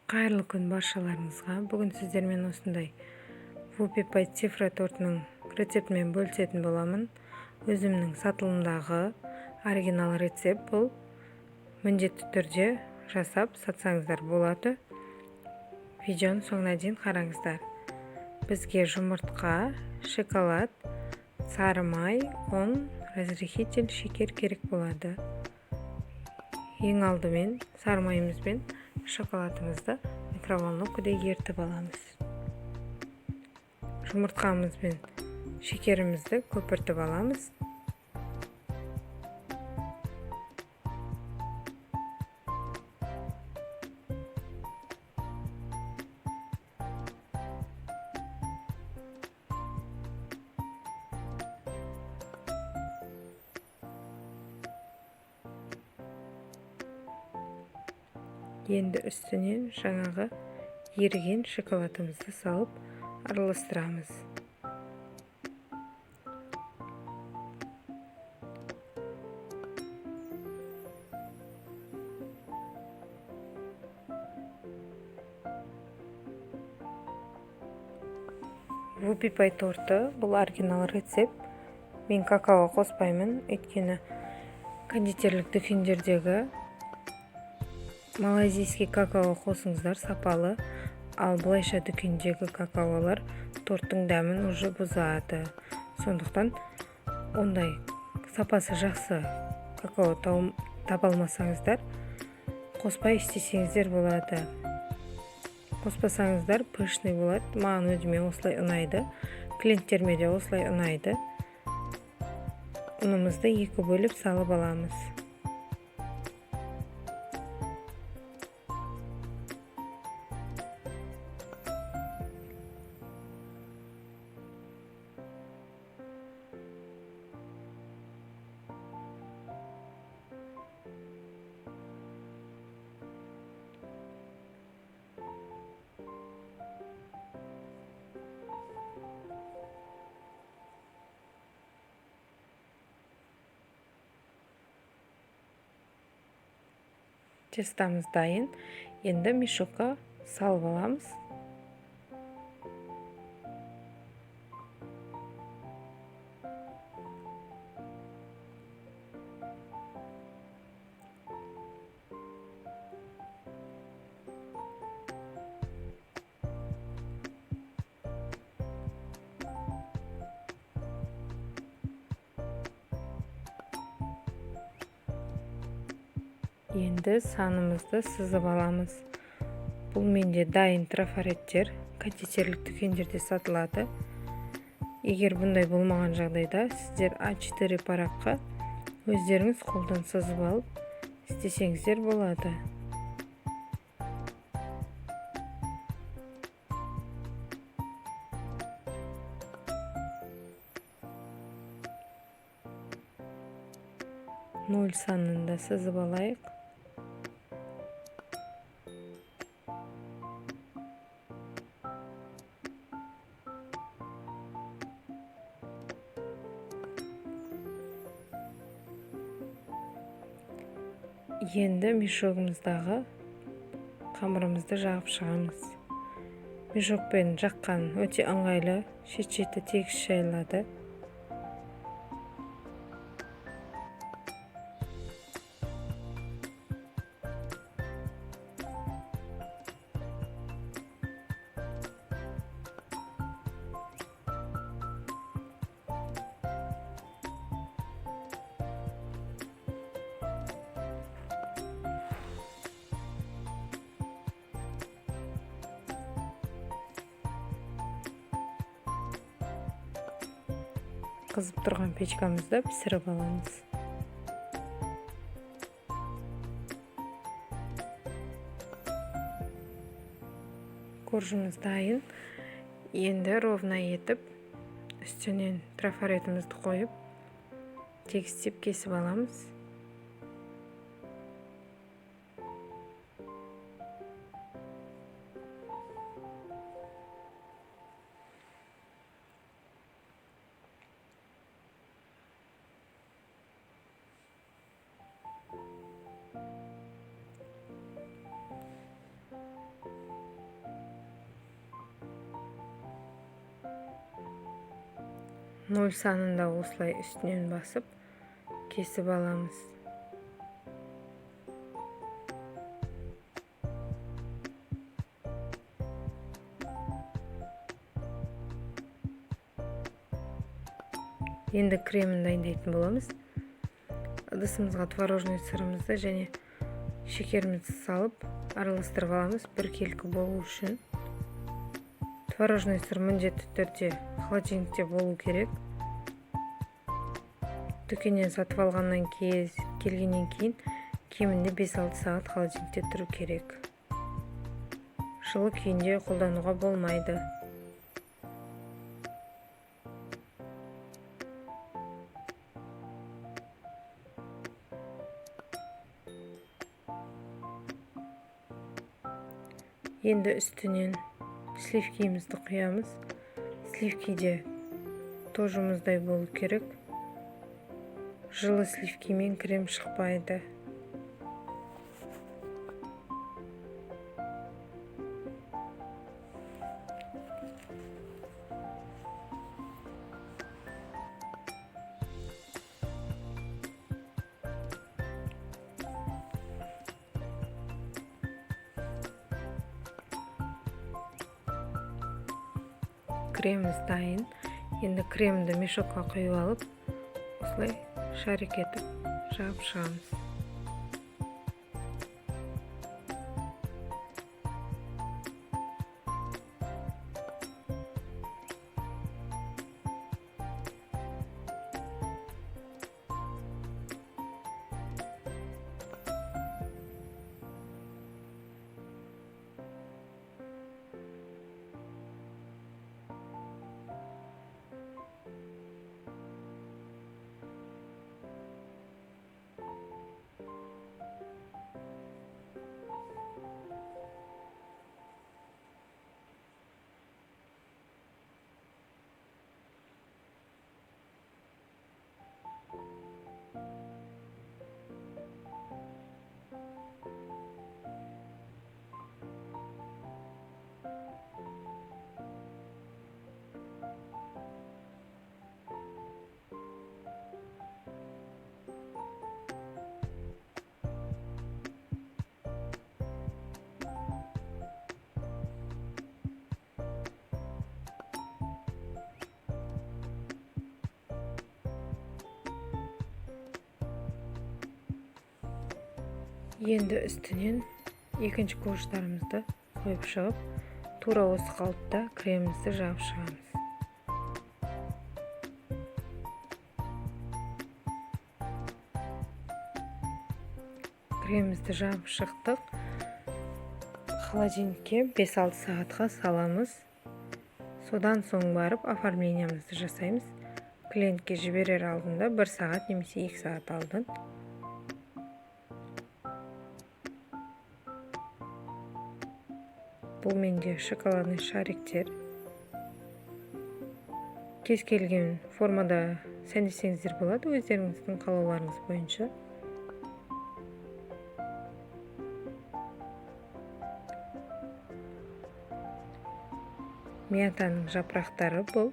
Қайырлы күн баршаларыңызға. Бүгін сіздермен осындай Whoopie Pie цифра тортының рецептімен бөлісетін боламын. Өзімнің сатылымдағы оригинал рецепт бұл. Міндетті түрде жасап сатсаңыздар болады. Видеоның соңына дейін қараңыздар. Бізге жұмыртқа, шоколад, сары май, ұн, разрыхитель, шекер керек болады. Ең алдымен сары майымызбен шоколадымызды микроволновкада ерітіп аламыз. Жұмыртқамыз бен шекерімізді көпіртіп аламыз. Енді үстінен жаңағы еріген шоколадымызды салып араластырамыз. Whoopie Pie торты бұл оригинал рецепт. Мен какао қоспаймын, өйткені кондитерлік дүкендердегі малайзийский какао қосыңыздар сапалы, ал былайша дүкендегі какаолар торттың дәмін уже бұзады. Сондықтан ондай сапасы жақсы какао таба алмасаңыздар, қоспай істесеңіздер болады. Қоспасаңыздар пышный болады. Маған өзіме осылай ұнайды, клиенттеріме де осылай ұнайды. Ұнымызды екі бөліп салып аламыз. Тестамыз дайын. Енді мешокқа салып аламыз. Енді санымызды сызып аламыз. Бұл менде дайын трафареттер, кондитерлік дүкендерде сатылады. Егер бұндай болмаған жағдайда сіздер А4 параққа өздеріңіз қолдан сызып алып істесеңіздер болады. Ноль санын да сызып алайық. Енді мешогымыздағы қамырымызды жағып шығамыз. Мешокпен жаққан өте ыңғайлы, шет-шеті тегіс жайылады. Қызып тұрған печкамызда пісіріп аламыз. Коржымыз дайын. Енді ровно етіп үстінен трафаретімізді қойып тегістеп кесіп аламыз. 0 санында осылай үстінен басып кесіп аламыз. Енді кремін дайындайтын боламыз. Ыдысымызға творожный сырымызды және шекерімізді салып араластырып аламыз біркелкі болу үшін. Творожный сыр міндетті түрде холодильникте болу керек. Дүкеннен сатып алғаннан келгеннен кейін кемінде 5-6 сағат холодильникте тұру керек. Жылы күйінде қолдануға болмайды. Енді үстінен сливкиімізді құямыз. Сливки де тоже мұздай болу керек. Жылы сливкимен крем шықпайды. Креміміз дайын. Енді кремді мешокқа құйып алып, осылай шарик етіп жағып шығамыз. Енді үстінен екінші коржтарымызды қойып шығып, тура осы қалыпта кремімізді жағып шығамыз. Кремімізді жағып шықтық. Холодильникке 5-6 сағатқа саламыз. Содан соң барып оформлениемізді жасаймыз. Клиентке жіберер алдында 1 сағат немесе 2 сағат алдын. Бұл менде шоколадный шариктер. Кез келген формада сәндесеңіздер болады, өздеріңіздің қалауларыңыз бойынша. Мятаның жапырақтары бұл.